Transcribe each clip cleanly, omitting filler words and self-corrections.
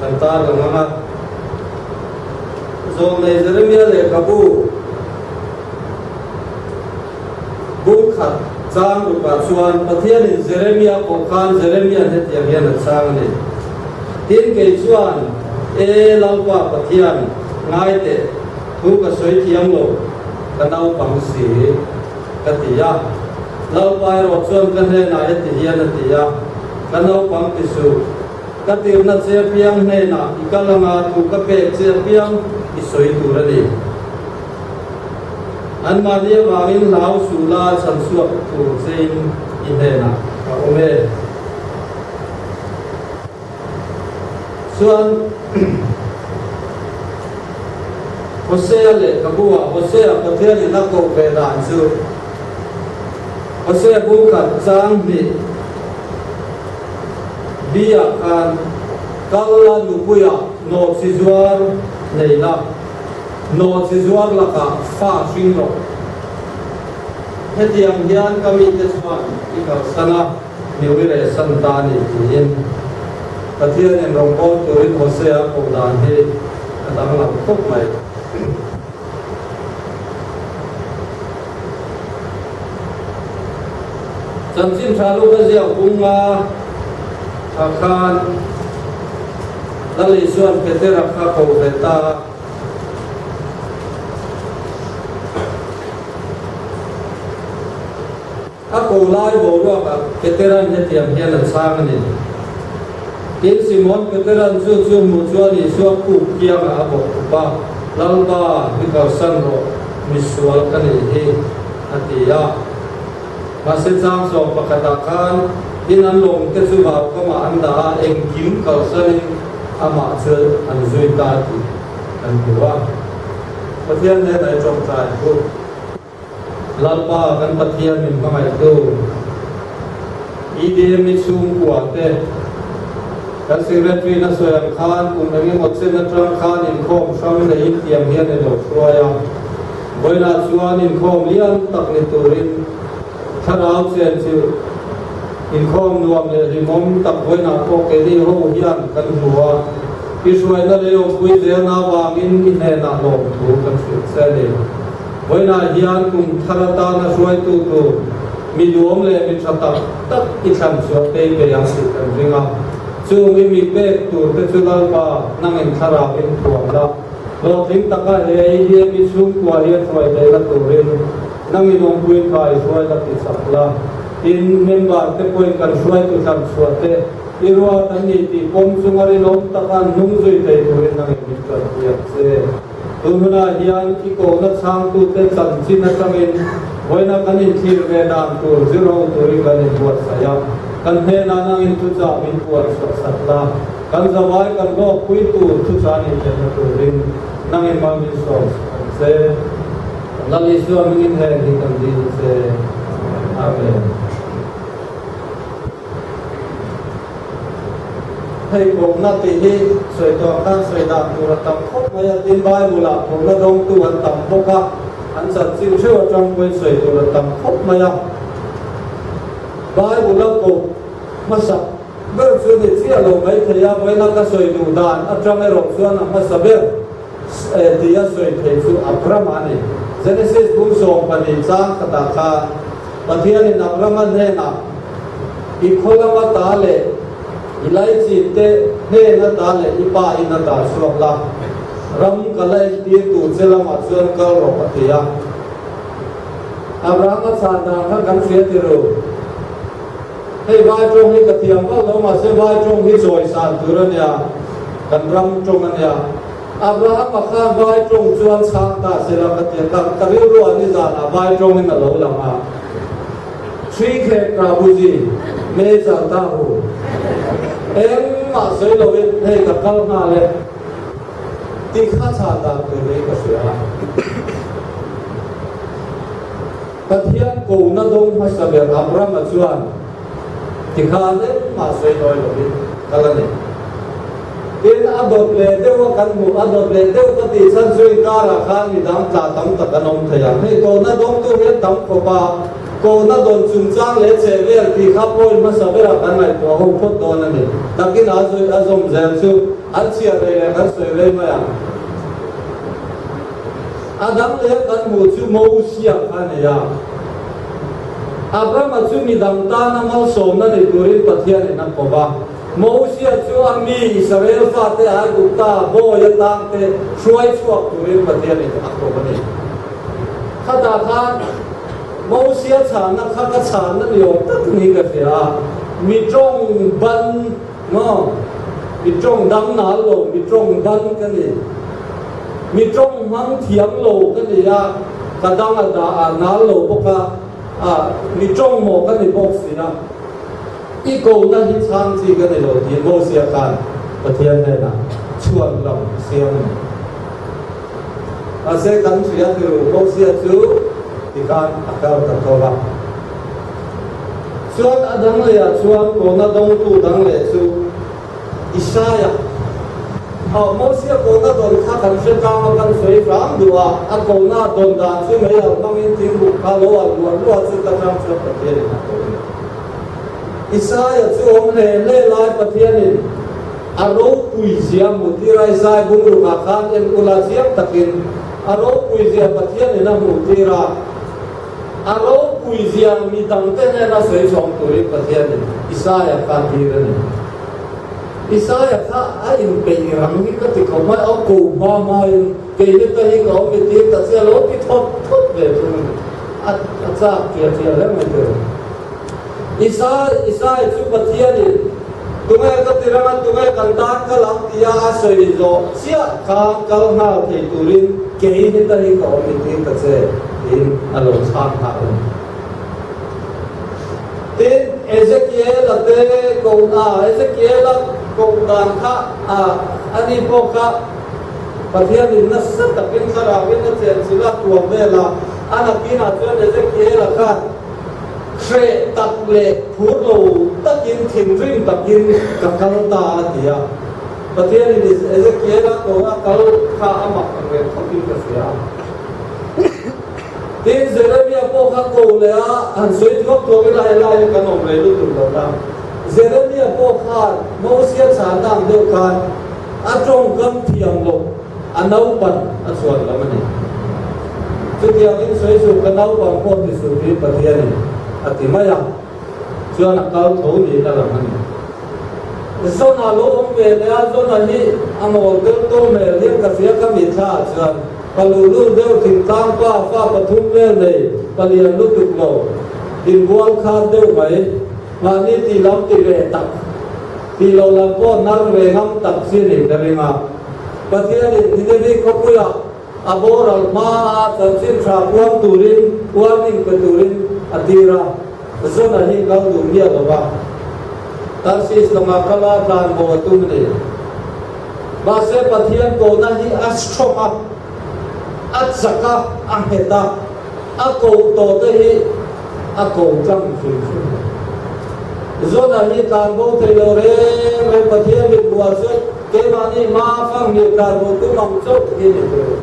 kan tarlang ang a. Zawlnei Jeremia lehkhabu bung khat chang rukah chuan Pathianin Jeremia pawh khan Jeremia'n hetiang hian a chhang a ni, Tin, kei chuan, E Lalpa Pathian, ngai teh, thu ka sawi thiam lo, ka naupang si, ka ti a. Lalpa erawh chuan ka hnenah heti hian a ti a, Ka naupang ti suh. Ka tirna che apiang hnenah i kal anga thu ka pek che apiang i sawi tur a ni. Anmahni avangin hlau suh la chhan chhuak tur chein i hnenah ka awm e. Chuan Hosea lehkhabu-ah Hosea Pathianin a koh ve dan chu Hosea bu khat chang hnih B-ah khan kal la nupuiah nawhchi zuar nei la, nawhchi zuar lakah fa hring rawh. Hetiang hian ka mite chuan i kalsan a, mi ui leh san ta a ni tiin Pathianin rawngbâwl turin Hosea koh dan hi a danglam khawp mai. Chanchin tha luka ziak bunga ah khan Lal Isua'n Petera kha ko ve ta a. A ko lai boruakah Petera'n hetiang hian a chhang a ni. Tin, Simon Petera'n chu chu hmuh chuan Isua khup kiangah a bawk khup a, Lalpa, mi kalsan rawh, misual ka nih hi, a ti a. Mahse, chang sawm pakhatah khan tin an lawmte chu vaukamah an dah a, engkim kalsanin amah chu an zui ta tih kan hmu a. Pathian hnenah i tawngtai ang u. Lalpa kan Pathian min hmangaihtu, EDM i chhungkua te, kan Secretary na sawi ang khan kum eng emaw chen atang khan inkhawm hrang neiin tiang hian i lo hruai a, vawiinah chuan inkhawm lian tak ni turin thlarau chen chu inkhawm nuam leh hlimawm tak vawiinah pawh keini ho hian kan hmu a, i hruaina lei awmpui zelna avangin i hnenah lawmthu kan hrilh che a ni. Vawiinah hian kum thar atana hruaitu tur mi duhawm leh mi tha tak tak i thlan chhuah tei ve ang tih kan ring a. Chung i mi pek tur te chu Lalpa nangin thlarauin thuam la, hlawhtling taka he i hian i chhungkua hian hruai theihna turin nangin awmpui kha i hruai la ti chak la. Tin, member te pawhin kan hruaitu thlan chhuah te i ruat an ni tih pawm chunga rinawm taka an hnung zui thei turin nangin min tanpui ang che. Tun hunah hian i kohna chhangtute chanchin atangin vawiina kan inthlir ve dan tur zir ho turin kan inbuatsaih a, kan hnenah nangin thuchah min puan chhuahsak la, kan zavai kan hlawkpui tur thuchah nih theihna turin nangin mal min sawm sak ang che. Lal Isua mingin heng hi kan dil che. Amen. Hei kohna tih hi sawi tawh khan sawi dan tur a tam khawp mai a, tin Bible ah kohna dawngtu an tam bawk a, an chanchin theuh atang pawhin sawi tur a tam khawp mai a. Bible a koh hmasa ber chu ni chiah lo mai thei a, vawiina ka sawi duh dan atang erawh chuan a hmasa ber tih a sawi thei chu Abraham a ni. Genesis bung 12 chang khatah khan Pathianin Abrahama hnenah, I khaw lama ta leh i laichin te hnen ata leh i pa in ata chhuak la, ram ka la entir tur che lamah chuan kal rawh, a ti a. Abrahama chhan dan kha kan hria ti ru. Hei vai tawng hi ka thiam vak lo, mahse vai tawng hi chawi san tur a nia, kan ram tawng a nia. Abrahama khan vai tawng chuan chhang ta se la ka ti a, ka rilru ah nizanah vai tawngin a lo lang a. Thri khe Prabhuji, me chalta hu. Engmah sawi loin hei ka kal nghal e tih kha chhan dan tur hi ka hria a. Pathian kohna dawng hmasa ber Abrahama chuan tikhan engmah sawi nawi loin kal a nei. Tin, a dawt leh deuh a kan hmuh, a dawt leh deuh ka tih chhan chu inkarah khan midang tla tam tak an awm thei ang. Hei kohna dawngtu hian tam khawp a, kohna dawn chungchang leh cheh vel tih kha point hmasa berah kan ngaihtuah ho phawt dawn a ni. Takin a zawm zel chu. An chhiar rei leh kan sawi rei mai ang. A dang leh kan hmuh chu Mosia kha a ni a. Abrahama chu mi dang tana malsawmna nei turin Pathianin a ko va. Mosia chu a mi Israel fate Aigupta bawi atangte hruai chhuak turin Pathianin a ko a ni. Khatah khan Mosia chhanna kha ka chhanna ni awm tak niin ka hria a, mi tawng ban maw? Mi tawng dang nal lo, mi tawng ban ka ni. Mi tawng hmang thiam lo ka ni a, ka dang a dah a nal lo bawk a, a mi tawng maw ka ni bawk si a. I kohna hi chhang chi ka ni lo tiin Mosia khan Pathian hnenah chhuan lam a siam a ni. Mahse kan hria tiru Mosia chu tikhan a kal ta tho va. Chuan a dang lehah chuan kohna dawngtu dang leh chu Isaia. Aw, Mosia kohna dawn kha kan hre tlang a, kan sawi hram duh a, a kohna dawn dan chu mei alh hmangin thingbuk kha lo alh luah luah chu ta tang chuan Pathianin a ko a ni. Isaia chu awm hle hle lai Pathianin a ropui zia hmuh tir a, Isai bungrukah khan en ula chiang takin a ropui zia Pathianin a hmuh tir a, a ropui zia mi dangte hnena sawi chhawm turin Pathianin Isaia kha a tir a ni. Isaia kha a inpeih rang hi ka ti khawp mai, a ko hma hmain kei heta hi ka awm i tir ta che a lo ti thawt thawt ve thung a ni. A chak ṭial ṭial hle mai tiraw. Isai, Isai chu Pathianin, Tunge ka ti rang a, tunge kan tan kal ang tia a sawi zawh chiah khan kal nghal thei turin kei heta hi ka awm i tir ta che, tiin a lo chhang nghal a ni. Tin, Ezekiel-a te kohna, Ezekiel-a koh dan kha a, ani pawh kha Pathianin nasa takin thlarauin a chenchilh a, tuam vel a, a nakinah chuan Ezekiel-a khan, Hreh tak leh phur lo takin thinrim takin ka kal ta a ti a. Pathianin Ezekiel-a kawng a kal kha a mak ang reng khawpin ka hria a. Tin, Jeremia pawh kha ko leh a, han sawi thuak thuak ila helai hi kan awm rei lutuk lo na. Jeremia pawh khan Mosia chhanna ang deuh khan a tawngkam thiam loh a naupan a chhuan lam a ni. Chutiangin sawi suh ka naupang pawh ti suh hi Pathianin a ti mai a, chuan a kal tho niin a lang a ni. Zona lo awm ve leh a, Zona hi a mawl deuh tawh hmel hian ka hria ka mitthla ah chuan pa luhlul deuh thingtlang pa fa pathum vel nei palian lutuk lo inbual khat deuh mai mahni tih lam ti ve tak tih loh lam pawh nar ve ngam tak chi a nih ka ring a. Pathianin Nineveh khawpuia a boral hmaa chanchin tha puang turin warning pe turin a tir a, Zona hi kal duh miah lo va, Tarsis lawngah kal a tlan bo a tum a ni. Mahse Pathian kohna hi a strong a, a chak a, a nghet a, a koh tawh te hi a ko tlang hrim hrim a. Zona hi tlan bo thei lo reng reng Pathian mitbuah chuan Keimahni hma fang nih tlar bo tum ang chauh hi ni tur.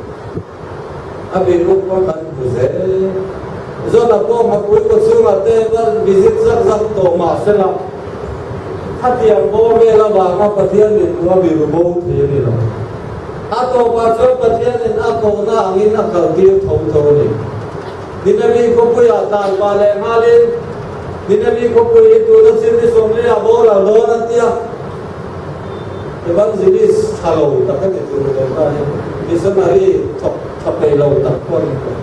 A biruk pawh kan hmu zel. Zawna pawh hmapui kaw chhungah te va visit zak zak tawh mah sela, khatiang bawr vel avanga Pathian mithmuh a biru bo thei a ni lo. A tawpah chuan Pathianin a kohna angin a kaltir tho tho a ni. Nineveh khawpuiah tlanpah leh nghalin Nineveh khawpui hi tuna chirni 40 ah boral dawn an ti a. Evangelist tha lo tak a ni tur lo ta hi missionary thawk tha peih lo tak pawh a ni tawh.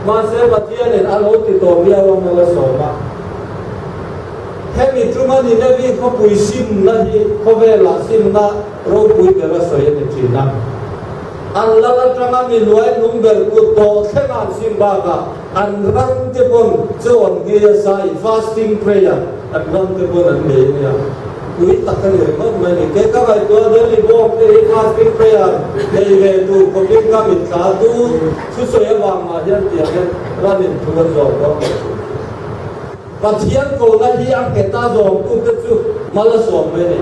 Mahse Pathianin a lo ti tawh viau a maw a sawm a. Hemi tuma Ninevi khawpui simna hi khawvelah simna ropui ber a sawi a ni thin a. An lal atanga mi luai nung ber kut tawh thlenga an sim bakah an ram te pawn chaw an nghei a sai, fasting prayer, an ram te pawn an nei a nia. Pui tak a ni ringawt mai ni. Kei ka ngaihtuah Delhi bawk te hi fasting prayer nei ve tur khawpin ka mitthla a, tu thusawi avang mah hian tiang hian ranin thu an zawm dawn lo thin. Pathian kohna hi a nghet a zawmtute chu mal a sawm mai a ni.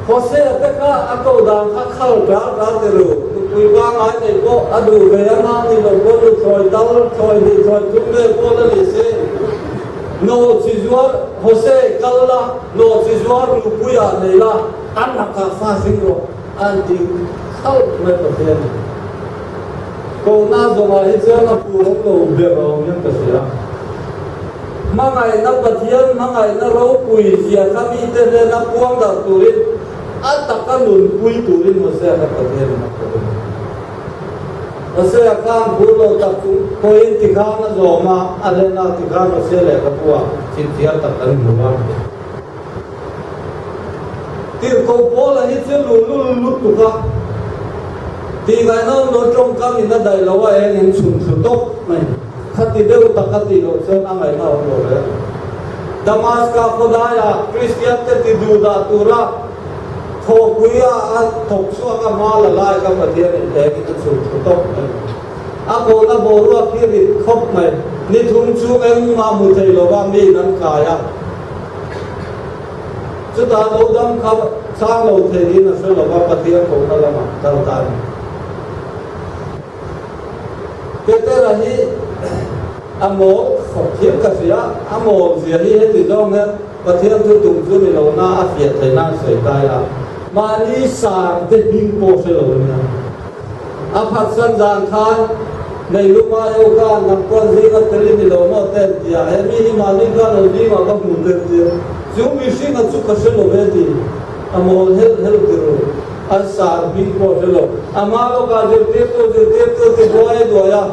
Hosea te kha a ko dan kha khal ral ral ti ru, nupui pangngai nei pawh a duh ve a mahni lo pawn nu thlawi tal, thlawi hnih thlawi thum vel pawh la ni se. Nawhchi zuar Hosea kal la, nawhchi zuar nupuiah nei la. A lakah fa hring rawh an ti khalh mai Pathian in. Kohna zawngah hi chuan a pu awm lo ber a awm hian ka hria. Hmangaihna Pathian hmangaihna ropui zia kha mite hnena puang darh turin a taka nunpui turin Hosea kha Pathian in a ko a ni. Hosea khan phur lo tak chung pawhin tikhan a zawm a, a hlena tikhan Hosea lehkhabu ah chipchiar tak kan hmu a. Tirhkoh Paula hi chu luhlul lutuk a, tih ngaihna awm lo tawngkam in a daih lo a eng in chhun thlu tawp mai. Khati deuh tak a tih loh chuan a ngaihna awm lo reng. Damaska khawdaiah Kristian te ti duh dah tura thawhpui a a thawk chhuak a hma la lai kha Pathian in eng in a chhun thlu tawp mai. A kohna boruak hi rit khawp mai. Ni thum chhung engmah hmu thei lova mi in an kai a. Chutah lo dam kha chang lo thei niin a hre lova Pathian kohna lamah kal ta a ni. Petera hi a mawl khawp thiam ka hria, a mawl zia hi heti zawng hian Pathian thu tum chu ni lo na a fiah theih nan sawi ta ila, mahni sar te hming pawh hre lo a nia. A phatsan zan khan Neiluma eu khan nang pawn zinga tel i ni lo maw te an ti a, he mi hi mahni khan an zingah ka hmu te an ti a, chu mihringa chu ka hre lo ve ti a mawl helh helh ti ru, an sar hming pawh hre lo, a hma lawkah zirtirtu zirtirtu ti buai a duai a,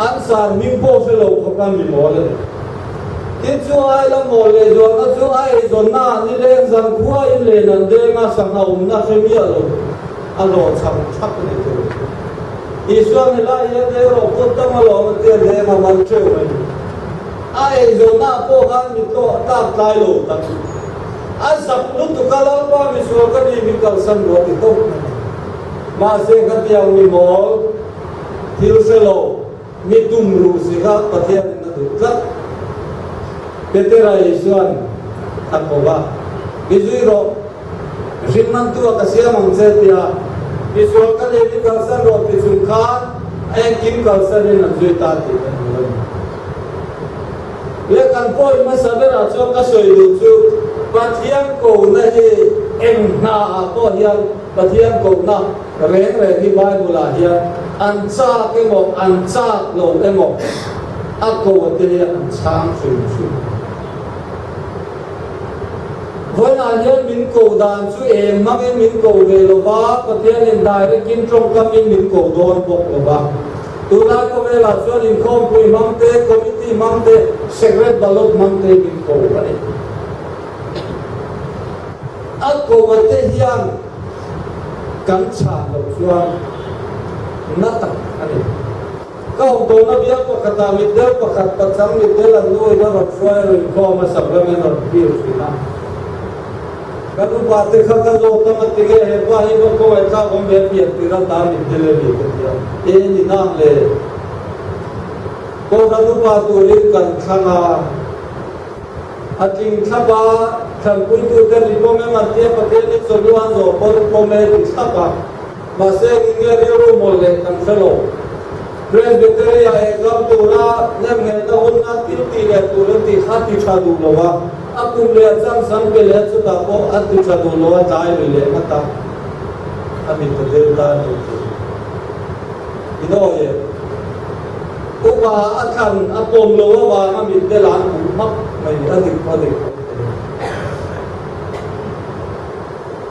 an sar hming pawh hre lo khawp a mi mawl a ni. Tin chu ai la mawl leh zualna chu a eizawnna ah nileng zan khua in len an deng a, sangha awmna hre miah lo. A hlawhchham thak a ni tur. Isuan helai hian ei rawh pawt tam alawm a tia leng a man teuh a ni. A eizawnna ah pawh khan mi tlawh tlak tlai lo tak. A zak lutuk a Lalpa misual ka ni min kalsan ruah ti tawp mai. Mahse khatiang mi mawl thil hre lo mi tum ruh si kha Pathian in a duh tlat. Petera Isuan a ko va, Mi zui rawh. Hrin mantu a ka siam ang che tia misual ka lei mi kalsan rawh ti chung khan a engkim kalsan in an zui ta tih kan hmu a ni. Le kan pawi hmasa berah chuan ka sawi duh chu Pathian kohna hi eng hna ah pawh hian Pathian kohna reng reng hi Bible ah hian an chak emaw an chak lo emaw a ko a te hi an chhang hrim hrim. Vawiinah hian min ko dan chu eng hmangin min ko ve lo va, Pathianin direct-in tawngkamin min ko dawn bawk lo va. Tunlai khawvelah chuan inkhawmpui hmang te, committee hmang te, secret ballot hmang te min ko a ni. A ko a te hian kan chhan loh chuan na tak a ni. Ka awm tawhna bial pakhatah mitdel pakhat pachang mitdel an nuin a rawn hruai a rawn inkhawm a sak ramin a rawn feel thin a. Ka nupa te kha ka zawt a ngatinge he pa hi va khawngaih thlak awm ve pian tir a ta mitdel a ni ka ti a. E ni nang le. Kohhran upa turin kan thlang a. A tling thlap a, thlanpuitute ri pawm em an tia Pathian in chawhnu an zawh pawn pawm e ti thlap a. Mahse engin nge rilru mawlh leh kan hre lo. Presbytery-a exam tura nemnghehna hunna thil tih leh tur an tih kha ti tha duh lo va, a kum leh a chance an pe leh a chutah pawh an ti tha duh lo a tlai lui leh ngat a, a mit a del ta a ni tih in awi e. Upa a thlan a pawm lo avanga mit del an hmuh hmak mai a dik a dik mai thei.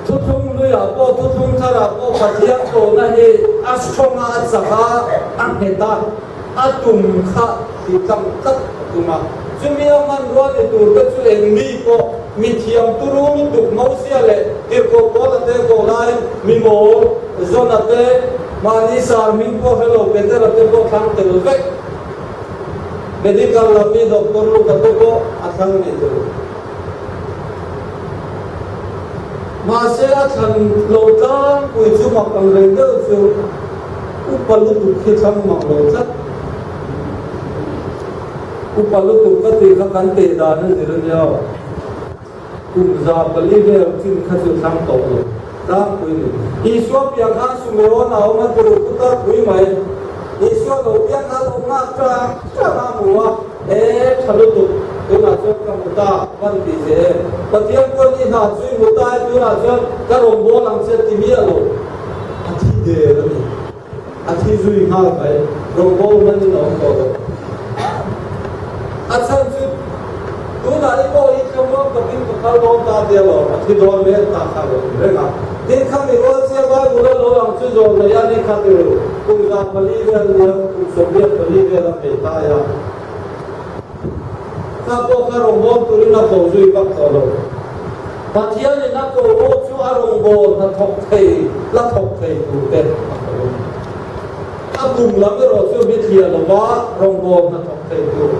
Thuthlung hluiah pawh thuthlung tharah pawh Pathian tawhna hi a strong a, a chak a, a nghet a, a tum kha tih tlang tlat a tum a. Chumi a hmanrua ni tur te chu eng mi pawh mi thiam turu lutuk Mosia leh Tirhkoh Paula te koh laiin mi mawl Jona te, mahni sar hming pawh hre lo Petera te pawh thlang tel vek. Medical lam mi Doctor Luka te pawh a thlang ni tur. Mahse a thlan lo tlangpui chu mak ang reng deuh chu upa lutuk hi thlang mak lo tlat. Upa lutuk ka tih kha kan teh dan a zir a nia aw. Kum 400 vel chin kha chu thlang tawh lo tlangpui a ni. Isua piang khan Sumeon a awm a tur putar pui mai. Isua lo piang kha lo nghak tang tang a hmu a, e tha lutuk. Tunah chuan ka hmu ta, van ti che em? Pathian pawn i hna chu i hmu ta e, tunah chuan ka rawn bawl ang che ti miah lo. A thi der a ni. A thi zui nghal mai. Rawngbâwl hmanin a awm tawh lo. A chhan chu tunah i pawh hi thlamuang takin ka kal dawn ta tia lo, a thi dawn mek ta kha a lo ni reng a. Tin, khami rual sia Bible a lo lang chu zawn nei a ni kha tirh kum 400 vel nia kum 84 vel a hmei tai a. Kha pawh kha rawngbâwl turin a ko zui vak tawh lo. Pathianin a ko ho chu a rawngbâwl hna thawk thei, la thawk thei turte a ko a ni. A kum lam erawh chu bithliah lova rawngbâwl hna thawk thei tur.